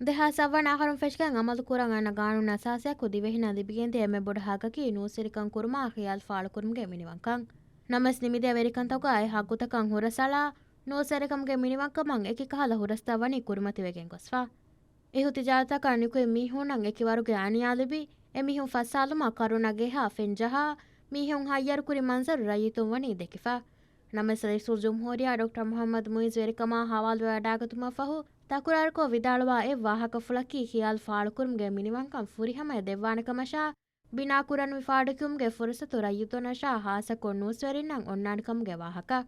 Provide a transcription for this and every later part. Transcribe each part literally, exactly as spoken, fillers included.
ދެހާސް އަށް ވަނަ އަހަރުން ފެށިގެން އަމަލު ކުރަން އަންނަ ގާނޫނު އަސާސްއަކު ދިވެހިންނަށް ލިބިގެންދިޔަ އެންމެ ބޮޑު ހައްގަކީ ނޫސްވެރިކަން ކުރުމާ ޚިޔާލު ފާޅުކުރުމުގެ މިނިވަންކަން. ނަމަވެސް ނިމިދިޔަ ވެރިކަންތަކުގައި ހައްގުތަކަށް ހުރަސްއަޅާ، ނޫސްވެރިކަމުގެ މިނިވަންކަމަށް އެކި ކަހަލަ ހުރަސްތައް ވަނީ ކުރިމަތިވެގެން ގޮސްފަ. އިހުތިޖާޖުތަކަށް ނިކުތް މީހުންނަށް އެކިވަރުގެ އަނިޔާ ލިބި، އެމީހުން ފައްސާލުމަށް ކަރުނަގެ ހާ ފެންޖަހާ، މީހުން ހައްޔަރުކުރި މަންޒަރު ރައްޔިތުން ވަނީ ދެކިފަ. ނަމަވެސް ރައީސުލްޖުމްހޫރިއްޔާ ޑޮކްޓަރ މުޙައްމަދު މުޢިއްޒު ވެރިކަމާ ހަވާލުވެވަޑާގަތުމަށްފަހު، ތަކުރާރުކޮށް ވިދާޅުވާ އެއް ވާހަކަފުޅަކީ ޚިޔާލު ފާޅުކުރުމުގެ މިނިވަންކަން ފުރިހަމަޔަށް ދެއްވާނެކަމަށާ، ބިނާކުރަންވީ ފާޑުކިޔުމުގެ ފުރުސަތު ރައްޔިތުންނަށާ ހާއްސަކޮށް ނޫސްވެރިންނަށް އޮންނާނެކަމުގެ ވާހަކަ.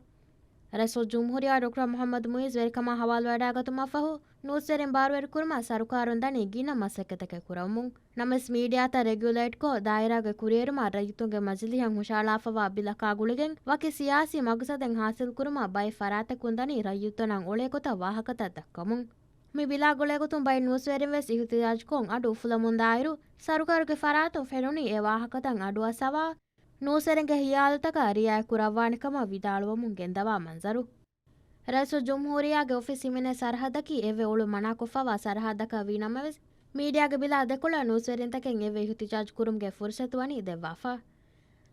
ރައީސުލްޖުމްހޫރިއްޔާ ޑޮކްޓަރ މުޙައްމަދު މުޢިއްޒު ވެރިކަމާ ހަވާލުވެވަޑާގަތުމަށްފަހު، ނޫސްވެރިން ބާރުވެރިކުރުމަށް ސަރުކާރުން ދަނީ ގިނަ މަސައްކަތްތަކެއް ކުރައްވަމުން. ނަމަވެސް މީޑިއާތައް ރެގިއުލޭޓްކޮށް، ދާއިރާގެ ކުރިއެރުމަށް ރައްޔިތުންގެ މަޖިލީހަށް ހުށަހަޅާފައިވާ ބިލަކާ ގުޅިގެން، ވަކި ސިޔާސީ މަގުސަދެއް ހާސިލްކުރުމަށް ބައެއް ފަރާތްތަކުން ދަނީ ރައްޔިތުންނަށް އުޅޭ ގޮތަށް ވާހަކަތައް ދައްކަމުން. މި ބިލާ ގުޅޭގޮތުން ބައެއް ނޫސްވެރިން ވެސް އިހުތިޖާޖުކޮށް އަޑު އުފުލަމުންދާއިރު، ސަރުކާރުގެ ފަރާތުން ފެނުނީ އެ ވާހަކަތައް އަޑުއައްސަވާ، ނޫސްވެރިންގެ ހިޔާލުތަކަށް ރިއާޔަތް ކުރައްވާނެކަމަށް ވިދާޅުވަމުން ގެންދަވާ މަންޒަރު. ރައީސުލްޖުމްހޫރިއްޔާގެ އޮފީސް ހިމެނޭ ސަރަހައްދަކީ އެއްވެ އޮޅު މަނާކޮށްފައިވާ ސަރަހައްދަކަށް ވީ ނަމަވެސް، މީޑިއާގެ ބިލާ ދެކޮޅަށް ނޫސްވެރިންތަކެއް އެއްވެ އިހުތިޖާޖު ކުރުމުގެ ފުރުސަތު ވަނީ ދެއްވާފަ.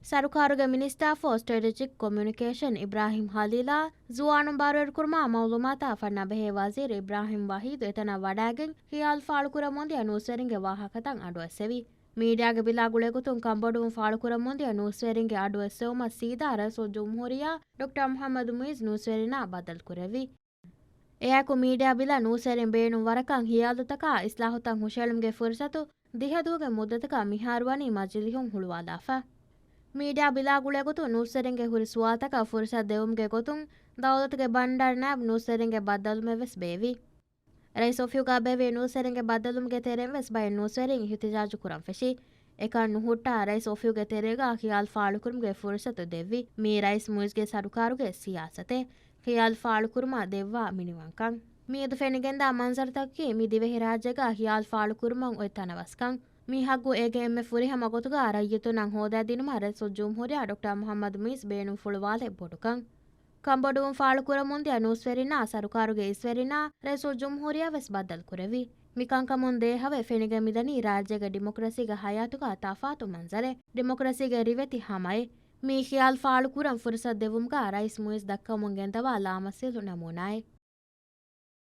ސަރުކާރުގެ މިނިސްޓާ ފޯ ސްޓްރެޓެޖިކް ކޮމިއުނިކޭޝަން އިބްރާހިމް ޚަލީލާ، ޒުވާނުން ބާރުވެރިކުރުމާ މައުލޫމާތާ ފަންނާ ބެހޭ ވަޒީރު އިބްރާހިމް ވަހީދު އެތަނަށް ވަޑައިގެން، ޚިޔާލު ފާޅުކުރަމުންދިޔަ ނޫސްވެރިންގެ ވާހަކަތައް އަޑުއައްސެވި. މީޑިއާގެ ބިލާ ގުޅޭގޮތުން ކަންބޮޑުވުން ފާޅުކުރަމުންދިޔަ ނޫސްވެރިންގެ އަޑުއެއްސެވުމަށް ސީދާ ރައީސުލްޖުމްހޫރިއްޔާ ޑޮކްޓަރ މުޙައްމަދު މުޢިއްޒު ނޫސްވެރިންނާ ބައްދަލުކުރެއްވި. އެއާއެކު މީޑިއާ ބިލަށް ނޫސްވެރިން ބޭނުން ވަރަކަށް ޚިޔާލުތަކާ އިސްލާހުތައް ހުށައެޅުމުގެ ފުރުސަތު ދިހަ ދުވަހުގެ މުއްދަތަކަށް މިހާރު ވަނީ މަޖިލީހުން ހުޅުވާލާފަ. މީޑިއާ ބިލާ ގުޅޭގޮތުން ނޫސްވެރިންގެ ހުރި ސުވާލުތަކަށް ފުރުސަތު ދެވުމުގެ ގޮތުން ދައުލަތުގެ ބަންޑާރު ނައިބް ނޫސްވެރިންގެ ބައްދަލުވުމެއް ވެސް ބޭއްވި. ރައީސް އޮފީހުގަ ބޭއްވި ނޫސްވެރިންގެ ބައްދަލުވުމުގެ ތެރެއިން ވެސް ބައެއް ނޫސްވެރިން އިހުތިޖާޖު ކުރަން ފެށި. އެކަން ނުހުއްޓާ ރައީސް އޮފީހުގެ ތެރޭގަ ޚިޔާލު ފާޅުކުރުމުގެ ފުރުސަތު ދެއްވި. މީ ރައީސް މުއިއްޒުގެ ސަރުކާރުގެ ސިޔާސަތެއް. ޚިޔާލު ފާޅުކުރުމަށް ދެއްވާ މިނިވަންކަން. މިއަދު ފެނިގެންދާ މަންޒަރުތަކަކީ މި ދިވެހިރާއްޖޭގަ ޚިޔާލު ފާޅުކުރުމަށް އޮތް ތަނަވަސްކަން. މި ހައްގު އޭގެ އެންމެ ފުރިހަމަ ގޮތުގަ ރައްޔިތުންނަށް ހޯދައިދިނުމަށް ރައީސުލްޖުމްހޫރިއްޔާ ޑޮކްޓަރ މުޙައްމަދު މުޢިއްޒު ބޭނުންފުޅުވާލެއް ބޮޑުކަން. ކަންބޮޑުވުން ފާޅުކުރަމުންދިޔަ ނޫސްވެރިންނާ ސަރުކާރުގެ އިސްވެރިންނާ ރައީސުލްޖުމްހޫރިއްޔާ ވެސް ބައްދަލުކުރެއްވި. މިކަންކަމުން ދޭހަވެ ފެނިގެން މިދަނީ ރާއްޖޭގެ ޑިމޮކްރަސީގެ ހަޔާތުގަ ތަފާތު މަންޒަރެއް. ޑިމޮކްރަސީގެ ރިވެތި ހަމައެއް. މި ޚިޔާލު ފާޅުކުރަން ފުރުސަތު ދެއްވުމުގަ ރައީސް މުއިއްޒު ދައްކަމުން ގެންދަވާ ލާމަސީލު ނަމޫނާއެއް.